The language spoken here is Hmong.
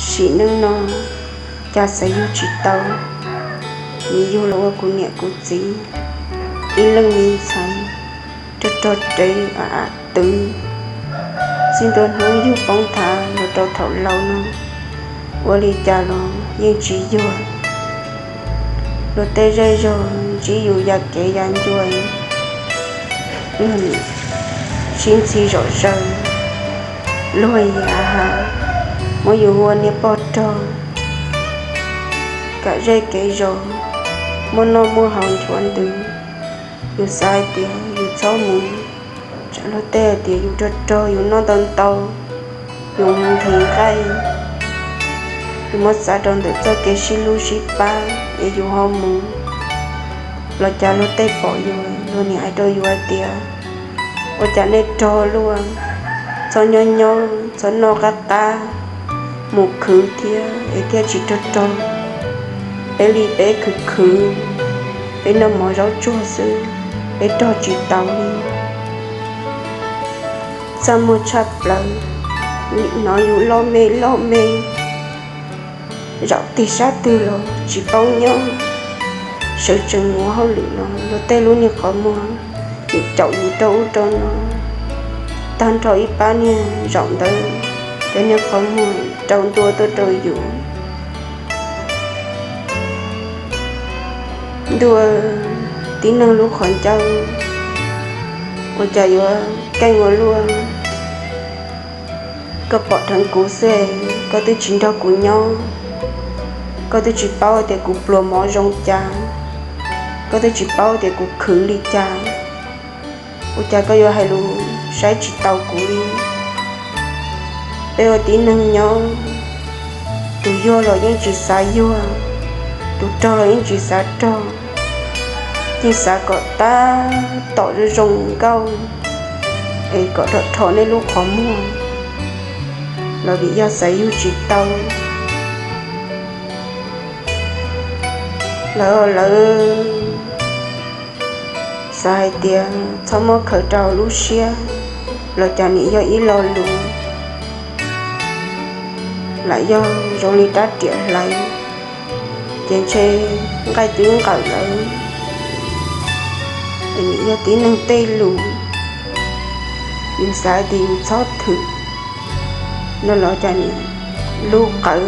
Sim neej no cas xav yug tsis tau, nim yug los ua kuv niam kuv txiv ib leeg me ntxhais, rog rog rev a a twv, txij ntua hnub yug poob thav los rau thaum laus no, ua li cas los yeej tsis yuag. Luag tej zej zog ntsib yus ya kev ya ncua, sib ntxhi zom zaws, luag ya ha, muab yus ua niag poj rog, kam zej kev zos, muaj noj muaj haus nchuav ntws. Yus xav hais tias yus txhob mus, tsam luag tej hais tias yus rog rog yus noj ntau ntau, yus mus nqhis nqaij, yus muab xav rau ntawm txoj kev sib hlub sib pab es yus ho mus, los cas luag tej pom yus, luag nim hais rau yus hais tias, ua cas nej rog luaj, txhob nyob nyob, txhob noj qab qab, mus khwv thiab es thiaj tsis rog rog. Peb li peb khwv khwv, peb noj mov zaub tsuag xwb, peb rog tsis tau li. Txaj muag tshaj plaws, nim hnov yus loj me loj me, zaum tig sab twg los tsis paub nyob. Sawv tsees mus ua hauj lwm no, luag tej lub niag qhov muag nim caum yus rau ub rau no, tag nrho ib pab niag zaum ntawd, cov niag qhov muag rau ntua tuaj rau yus. Ntuj, tib neeg lub qhov ncauj ua cas yuav keej ua luaj. Koj pom dheev kuv xwb, koj twb tsis nrog kuv nyob, koj twb tsis paub tias kuv pluas mov zoo cas, koj twb tsis paub tias kuv khwv li cas, ua cas koj yuav hais lus saib tsis taus kuv li. Peb ua tib neeg nyob, tus yuag los yeej tsis xav yuag, tus rog los yeej tsis xav rog, yeej xav kom tab tom zoo zoo nkauj es kom rho rho nej lub qhov muag, los vim yog xav yug tsis tau. Lawv, lawv xav hais tias txhob muab khaws rau lub siab, los cas nim yog ib lo lus, lam yog zoo li rab riam hlawv, ces ntshe nqaij twb nqawm lawm. Nim yog tib neeg tej lus, yus xav tias yus txhob thwm no los cas nim lub qawv.